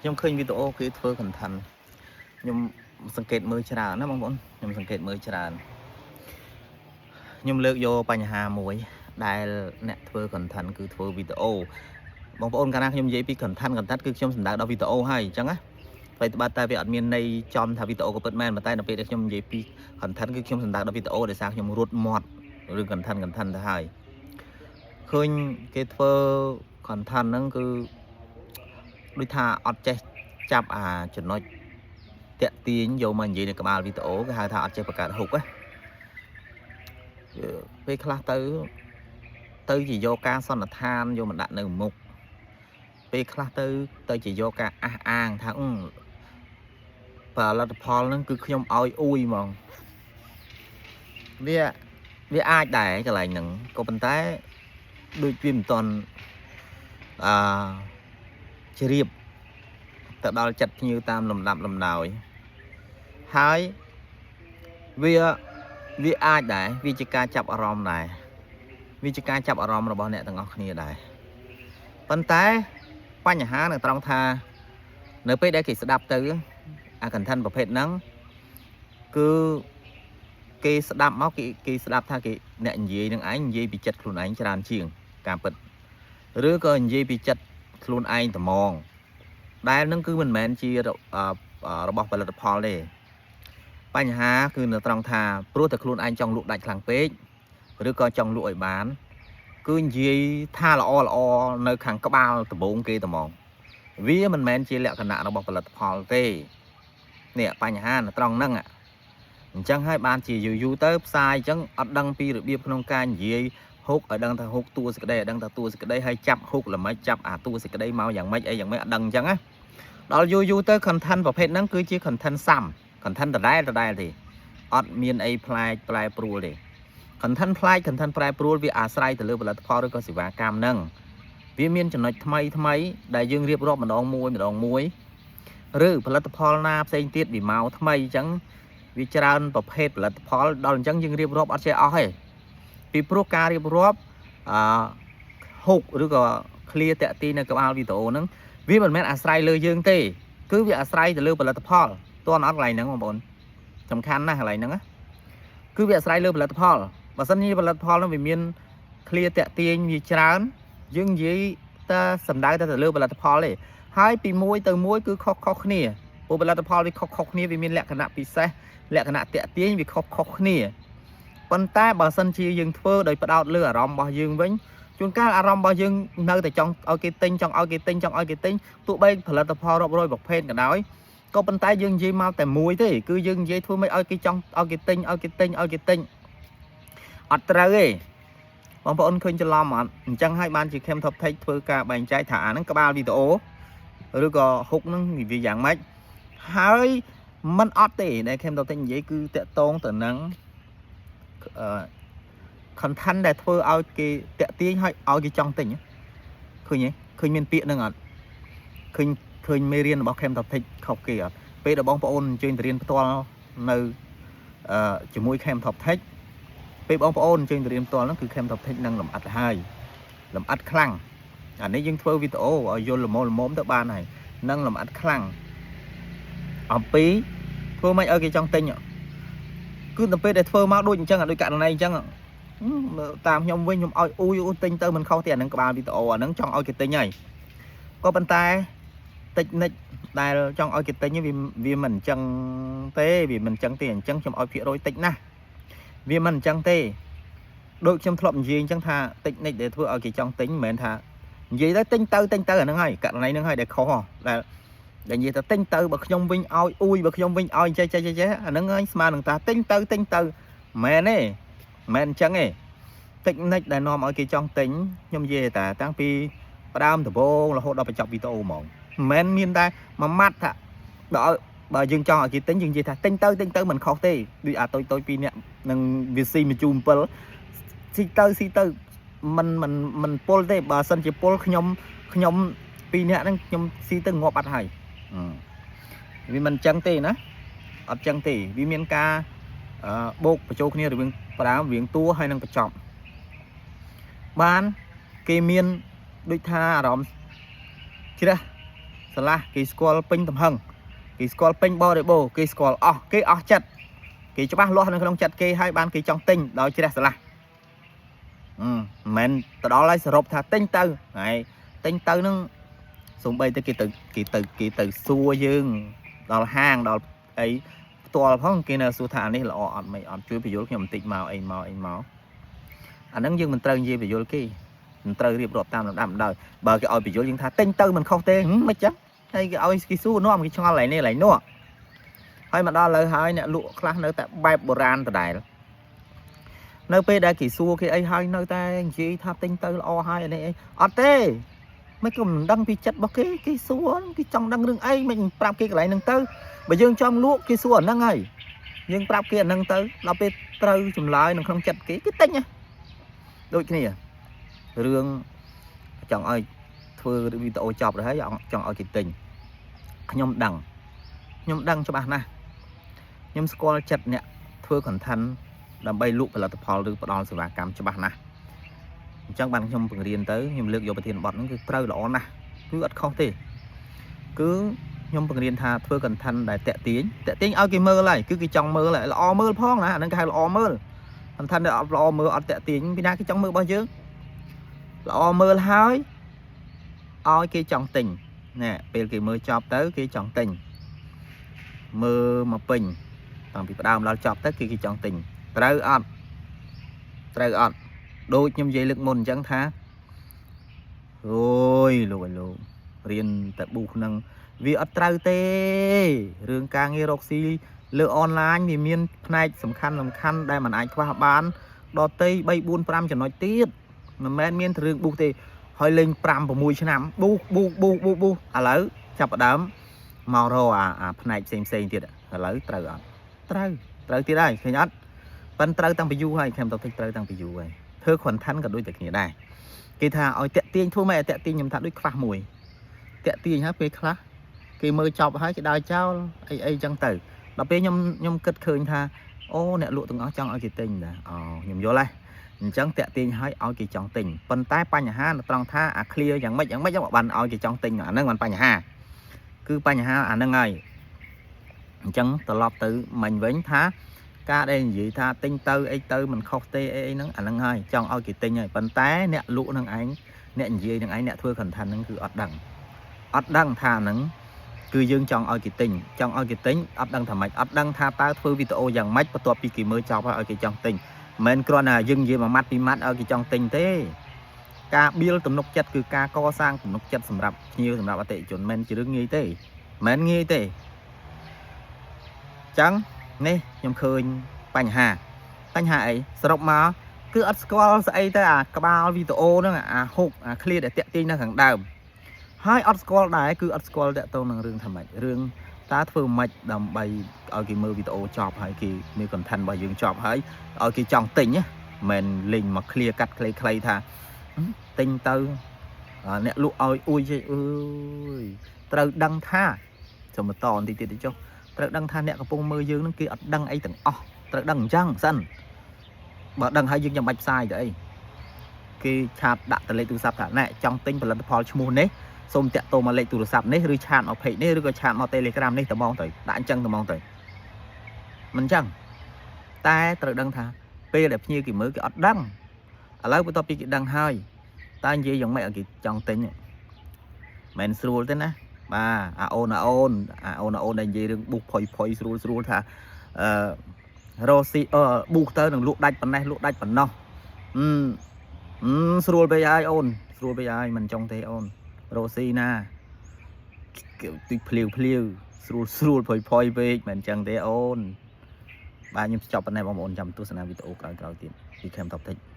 ខ្ញុំឃើញវីដេអូគេធ្វើ content ខ្ញុំសង្កេតមើលច្រើនណាបងប្អូនខ្ញុំសង្កេតមើលច្រើនខ្ញុំលើកយកបញ្ហាមួយ ដែលអ្នកធ្វើ content គឺធ្វើវីដេអូបងប្អូនកាលណាខ្ញុំនិយាយពី content content គឺខ្ញុំសំដៅដល់វីដេអូហើយអញ្ចឹងណាតែត្បិតតែវាអត់មានន័យចំថាវីដេអូក៏ពិតមែនប៉ុន្តែនៅពេលដែលខ្ញុំនិយាយពី content គឺខ្ញុំសំដៅដល់វីដេអូដោយសារខ្ញុំរត់មាត់រឿង content content ទៅហើយឃើញគេធ្វើ content ហ្នឹងគឺដូចថាអត់ចេះចាប់អាចំណុចតាក់ទាញយកមកនិយាយនៅក្បាលវីដេអូគេហៅថាអត់ចេះបង្កើត hook ណាពេលខ្លះទៅទៅជាយកការសន្និដ្ឋានយកមកដាក់នៅមុខពេលខ្លះទៅទៅជាយកការអះអាងថាអឺផលិតផលហ្នឹងគឺខ្ញុំឲ្យអ៊ួយហ្មងវាវាអាចដែរកន្លែងហ្នឹងក៏ប៉ុន្តែដូចវាមិនតន់អឺជ្រាបទៅដល់ចិត្តភ្ញៀវតាមលំដាប់លំដោយហើយវាវាអាចដែរវាជាការចាប់អារម្មណ៍ដែរវាជាការចាប់អារម្មណ៍របស់អ្នកទាំងអស់គ្នាដែរប៉ុន្តែបញ្ហានៅត្រង់ថានៅពេលដែលគេស្ដាប់ទៅអា content ប្រភេទហ្នឹងគឺគេស្ដាប់មកគេគេស្ដាប់ថាគេអ្នកនិយាយនឹងឯងនិយាយពីចិត្តខ្លួនឯងច្រើនជាងការពិតឬក៏និយាយពីចិត្តខ្លួនឯងត្មងដែលនឹងគឺមិនមែនជារបស់ផលិតផលទេបញ្ហាគឺនៅត្រង់ថាព្រោះតែខ្លួនឯងចង់លក់ដាច់ខ្លាំងពេកឬក៏ចង់លក់ឲ្យបាន គឺនិយាយថាល្អល្អនៅខាងក្បាលដំបូងគេត្មងវាមិនមែនជាលក្ខណៈរបស់ផលិតផលទេនេះបញ្ហានៅត្រង់ហ្នឹងអញ្ចឹងហើយបានជាយូរយូរទៅផ្សាយអញ្ចឹងអត់ដឹងពីរបៀបក្នុងការនិយាយ hook ឲ្យដឹងថា hook តួសេចក្តីឲ្យដឹងថាតួសេចក្តីហើយចាប់ hook ល្មិចចាប់អាតួសេចក្តីមកយ៉ាងម៉េចអីយ៉ាងម៉េចអត់ដឹងអញ្ចឹងណាដល់យូរយូរទៅ content ប្រភេទហ្នឹងគឺជា content ซ้ำ content ដដែលដដែលទេអត់មានអីប្លែកប្រែប្រួលទេ content ប្លែក content ប្រែប្រួលវាអាស្រ័យទៅលើផលិតផលឬក៏សេវាកម្មហ្នឹងវាមានចំណុចថ្មីថ្មីដែលយើងរៀបរាប់ម្ដងមួយម្ដងមួយឬផលិតផលណាផ្សេងទៀតវាមកថ្មីអញ្ចឹងវាច្រើនប្រភេទផលិតផលដល់អញ្ចឹងយើងរៀបរាប់អត់ចេះអស់ទេពីព្រោះការរៀបរាប់អឺ hook ឬក៏ clear តាក់ទីនៅក្បាលវីដេអូហ្នឹងវាមិនមែនអាស្រ័យលើយើងទេគឺវាអាស្រ័យទៅលើផលិតផលតើអត់កន្លែងហ្នឹងបងប្អូនសំខាន់ណាស់កន្លែងហ្នឹងណាគឺវាអាស្រ័យលើផលិតផលបើសិនជាផលិតផលហ្នឹងវាមាន clear តាក់ទាញវាច្រើនយើងនិយាយតែសំដៅតែទៅលើផលិតផលទេហើយពីមួយទៅមួយគឺខុសខុសគ្នាព្រោះផលិតផលវាខុសខុសគ្នាវាមានលក្ខណៈពិសេសលក្ខណៈតាក់ទាញវាខុសខុសគ្នាប៉ុន្តែបើសិនជាយើងធ្វើដោយផ្ដោតលើអារម្មណ៍របស់យើងវិញជួនកាលអារម្មណ៍របស់យើងនៅតែចង់ឲ្យគេទិញចង់ឲ្យគេទិញចង់ឲ្យគេទិញទោះបីផលិតផលរាប់រយប្រភេទក៏ដោយក៏ប៉ុន្តែយើងនិយាយមកតែមួយទេគឺយើងនិយាយធ្វើម៉េចឲ្យគេចង់ឲ្យគេទិញឲ្យគេទិញឲ្យគេទិញអត់ត្រូវទេបងប្អូនឃើញច្រឡំអត់អញ្ចឹងហើយបានជា Cam Top Tech ធ្វើការបែងចែកថាអាហ្នឹងក្បាលវីដេអូឬក៏ hook ហ្នឹងវាយ៉ាងម៉េចហើយมันអត់ទេដែល Cam Top Tech និយាយគឺតាក់តងទៅនឹងអឺ content ដែលធ្វើឲ្យគេតាក់ទាញឲ្យឲ្យគេចង់ទិញឃើញទេឃើញមានពាក្យហ្នឹងអត់ឃើញឃើញមេរៀនរបស់ Cam Top Tech ខុសគេអត់ពេលដែលបងប្អូនអញ្ជើញទៅរៀនផ្ទាល់នៅអឺជាមួយ Cam Top Tech ពេលបងប្អូនអញ្ជើញទៅរៀនផ្ទាល់ហ្នឹងគឺ Cam Top Tech នឹងលំអិតហើយលំអិតខ្លាំងអានេះយើងធ្វើវីដេអូឲ្យយល់ល្មមល្មមទៅបានហើយនឹងលំអិតខ្លាំងអំពីធ្វើម៉េចឲ្យគេចង់ទិញគឺដល់ពេលដែលធ្វើមកដូចអញ្ចឹងដូចករណីអញ្ចឹងតាមខ្ញុំវិញខ្ញុំឲ្យអ៊ូយអ៊ូទិញទៅមិនខុសទេអានឹងក្បាលវីដេអូអានឹងចង់ឲ្យគេទិញហើយក៏ប៉ុន្តែតិចនិចដែលចង់ឲ្យគេទិញវាវាមិនអញ្ចឹងទេវាមិនអញ្ចឹងទេអញ្ចឹងខ្ញុំឲ្យភាគរយតិចណាស់វាមិនអញ្ចឹងទេដូចខ្ញុំធ្លាប់និយាយអញ្ចឹងថាតិចនិចដែលធ្វើឲ្យគេចង់ទិញមិនមែនថានិយាយទៅទិញទៅទិញទៅអាហ្នឹងហើយករណីហ្នឹងហើយដែលខុសដែលដែលនិយាយថាទិញទៅបើខ្ញុំវិញឲ្យអ៊ូយបើខ្ញុំវិញឲ្យចេះចេះចេះអាហ្នឹងហើយស្មើនឹងថាទិញទៅទិញទៅមែនទេមិនអញ្ចឹងទេតិចនិចដែលនាំឲ្យគេចង់ទិញខ្ញុំនិយាយតែតាំងពីផ្ដើមដំបូងរហូតដល់បញ្ចប់វីដេអូហ្មងមិនមែនមានតែមួយម៉ាត់ថាបើឲ្យបើយើងចង់ឲ្យគេទិញយើងនិយាយថាទិញទៅទិញទៅមិនខុសទេដូចអាតូចតូចពីរនាក់នឹងវាស៊ីមួយជូ7ស៊ីទៅស៊ីទៅមិនមិនមិនពុលទេបើសិនជាពុលខ្ញុំខ្ញុំពីរនាក់ហ្នឹងខ្ញុំស៊ីទៅងាប់អត់ហើយវាមិនអញ្ចឹងទេណាអត់ចឹងទេវាមានការបូកបញ្ចូលគ្នារវាងផ្ដើមរវាងតួហើយនឹងបញ្ចប់បានគេមានដូចថាអារម្មណ៍ជ្រះ ស្រឡះគេស្គាល់ពេញទំហឹងគេស្គាល់ពេញបរិបូរណ៍គេស្គាល់អស់គេអស់ចិត្តគេច្បាស់លាស់នៅក្នុងចិត្តគេហើយបានគេចង់ទិញដោយជ្រះស្រឡះអឺមិនមែនទៅដល់ហើយសរុបថាទិញទៅហើយទិញទៅនឹងសំបីទៅគេទៅគេទៅគេទៅសួរយើងដល់ហាងដល់អីផ្ទាល់ផងគេនៅសួរថាអានេះល្អអត់មិនអត់ជួយបញ្យល់ខ្ញុំបន្តិចមកអីមកអីមកអាហ្នឹងយើងមិនត្រូវនិយាយបញ្យល់គេមិនត្រូវរៀបរាប់តាមលំដាប់លំដោយបើគេឲ្យបញ្យល់យើងថាទិញទៅមិនខុសទេមិនចឹងហើយគេឲ្យគេសួរនាំគេឆ្ងល់ឡែនេះឡែនោះហើយមកដល់លើហើយអ្នកលក់ខ្លះនៅតែបែបបុរាណដដែលនៅពេលដែលគេសួរគេអីហើយនៅតែនិយាយថាទិញទៅល្អហើយអានេះអីអត់ទេមិនក៏មិនដឹងពីចិត្តរបស់គេគេសួរគេចង់ដឹងរឿងអីមិនប្រាប់គេកន្លែងហ្នឹងទៅបើយើងចង់លក់គេសួរអាហ្នឹងហើយយើងប្រាប់គេអាហ្នឹងទៅដល់ពេលត្រូវចម្លើយនៅក្នុងចិត្តគេគេទិញណាដូចគ្នារឿងចង់ឲ្យធ្វើវីដេអូចប់ទៅហើយចង់ឲ្យគេទិញខ្ញុំដឹងខ្ញុំដឹងច្បាស់ណាស់ខ្ញុំស្គាល់ចិត្តអ្នកធ្វើ content ដើម្បីលក់ផលិតផលឬផ្ដល់សេវាកម្មច្បាស់ណាស់អញ្ចឹងបានខ្ញុំបង្រៀនទៅខ្ញុំលើកយកប្រធានបទហ្នឹងគឺត្រូវល្អណាស់គឺអត់ខុសទេគឺខ្ញុំបង្រៀនថាធ្វើ content ដែលតាក់ទាញតាក់ទាញឲ្យគេមើលហើយគឺគេចង់មើលហើយល្អមើលផងណាអាហ្នឹងគេហៅល្អមើល content ដែលអត់ល្អមើលអត់តាក់ទាញពីណាគេចង់មើលរបស់យើងល្អមើលហើយឲ្យគេចង់ទិញណែពេលគេមើលចប់ទៅគេចង់ទិញមើលមកពេញតាំងពីផ្ដើមដល់ចប់ទៅគឺគេចង់ទិញត្រូវអត់ត្រូវអត់ដូចខ្ញុំនិយាយលើកមុនអញ្ចឹងថាអូយលោកអើយលោករៀនតែប៊ូហ្នឹងវាអត់ត្រូវទេរឿងការងាររកស៊ីលើអនឡាញវាមានផ្នែកសំខាន់សំខាន់ដែលมันអាចខ្វះបានដតី3 4 5ចំណុចទៀតមិនមែនមានតែរឿងប៊ូទេហើយលេង5 6ឆ្នាំប៊ូប៊ូប៊ូប៊ូប៊ូឥឡូវចាប់ផ្ដើមមករកអាផ្នែកផ្សេងផ្សេងទៀតឥឡូវត្រូវអត់ត្រូវត្រូវទៀតហើយឃើញអត់ប៉ិនត្រូវតាំងពីយូរហើយខ្ញុំទៅតិចត្រូវតាំងពីយូរហើយធ្វើ content ក៏ដូចតែគ្នាដែរគេថាឲ្យតាក់ទាញធ្វើម៉េចឲ្យតាក់ទាញខ្ញុំថាដូចខ្វះមួយតាក់ទាញហើយពេលខ្លះគេមើលចប់ហើយគេដើរចោលអីអីចឹងទៅដល់ពេលខ្ញុំខ្ញុំគិតឃើញថាអូអ្នកលក់ទាំងអស់ចង់ឲ្យគេទិញតាអូខ្ញុំយល់ហើយអញ្ចឹងតាក់ទាញហើយឲ្យគេចង់ទិញប៉ុន្តែបញ្ហានៅត្រង់ថាអា clear យ៉ាងម៉េចយ៉ាងម៉េចបានឲ្យគេចង់ទិញអាហ្នឹងបានបញ្ហាគឺបញ្ហាអាហ្នឹងហើយអញ្ចឹងត្រឡប់ទៅមិញវិញថាការដែលនិយាយថាទិញទៅអីទៅមិនខុសទេអីអីហ្នឹងអាហ្នឹងហើយចង់ឲ្យគេទិញហើយប៉ុន្តែអ្នកលក់នឹងឯងអ្នកនិយាយនឹងឯងអ្នកធ្វើ content ហ្នឹងគឺអត់ដឹងអត់ដឹងថាហ្នឹងគឺយើងចង់ឲ្យគេទិញចង់ឲ្យគេទិញអត់ដឹងថាម៉េចអត់ដឹងថាតើធ្វើវីដេអូយ៉ាងម៉េចបន្ទាប់ពីគេមើលចប់ហើយឲ្យគេចង់ទិញមិនមែនគ្រាន់តែយើងនិយាយមួយម៉ាត់ពីរម៉ាត់ឲ្យគេចង់ទិញទេការបៀលទំនុកចិត្តគឺការកសាងទំនុកចិត្តសម្រាប់ភ្ញៀវសម្រាប់អតិថិជនមិនមែនជារឿងងាយទេមិនមែនងាយទេចឹងនេះខ្ញុំឃើញបញ្ហាបញ្ហាអីសរុបមកគឺអត់ស្គាល់ស្អីទៅអាក្បាលវីដេអូហ្នឹងអាហុកអាឃ្លៀដែលតាក់ទាញនៅខាងដើមហើយអត់ស្គាល់ដែរគឺអត់ស្គាល់តាក់ទងនឹងរឿងថាម៉េចរឿងតើធ្វើម៉េចដើម្បីឲ្យគេមើលវីដេអូចប់ហើយគេមាន content របស់យើងចប់ហើយឲ្យគេចង់ទិញណាមិនលេងមក clear កាត់ខ្លីៗថាទិញទៅអ្នកលក់ឲ្យអួយចេះអើយត្រូវដឹងថាចាំបន្តបន្តិចទៀតទៅចុះត្រូវដឹងថាអ្នកកំពុងមើលយើងនឹងគេអត់ដឹងអីទាំងអស់ត្រូវដឹងអញ្ចឹងសិនបើដឹងហើយយើងចាំបាច់ផ្សាយទៅអីគេ chat ដាក់ទៅលេខទូរស័ព្ទថាណែចង់ទិញផលិតផលឈ្មោះនេះសូមតាក់ទងមកលេខទូរស័ព្ទនេះឬ chat មក page នេះឬក៏ chat មក Telegram នេះត្មងទៅដាក់អញ្ចឹងត្មងទៅមិនអញ្ចឹងតែត្រូវដឹងថាពេលដែលភ្ញៀវគេមើលគេអត់ដឹងឥឡូវបន្ទាប់ពីគេដឹងហើយតើនិយាយយ៉ាងម៉េចឲ្យគេចង់ទិញមិនស្រួលទេណាបាទអាអូនអាអូនអាអូនអាអូនដែលនិយាយរឿងបុះផុយផុយស្រួលស្រួលថាអឺរ៉ូស៊ីអឺបុះទៅនឹងលក់ដាច់ប៉ុណ្ណេះលក់ដាច់ប៉ុណ្ណោះអឺអឺស្រួលពេកហើយអូនស្រួលពេកហើយមិនចង់ទេអូនរ៉ូស៊ីណាគេតិចភ្លាវភ្លាវស្រួលស្រួលផុយផុយពេកមិនអញ្ចឹងទេអូនបាទខ្ញុំចប់ប៉ុណ្ណេះបងប្អូនចាំទស្សនាវីដេអូក្រោយៗទៀតពី Cam Top Tech។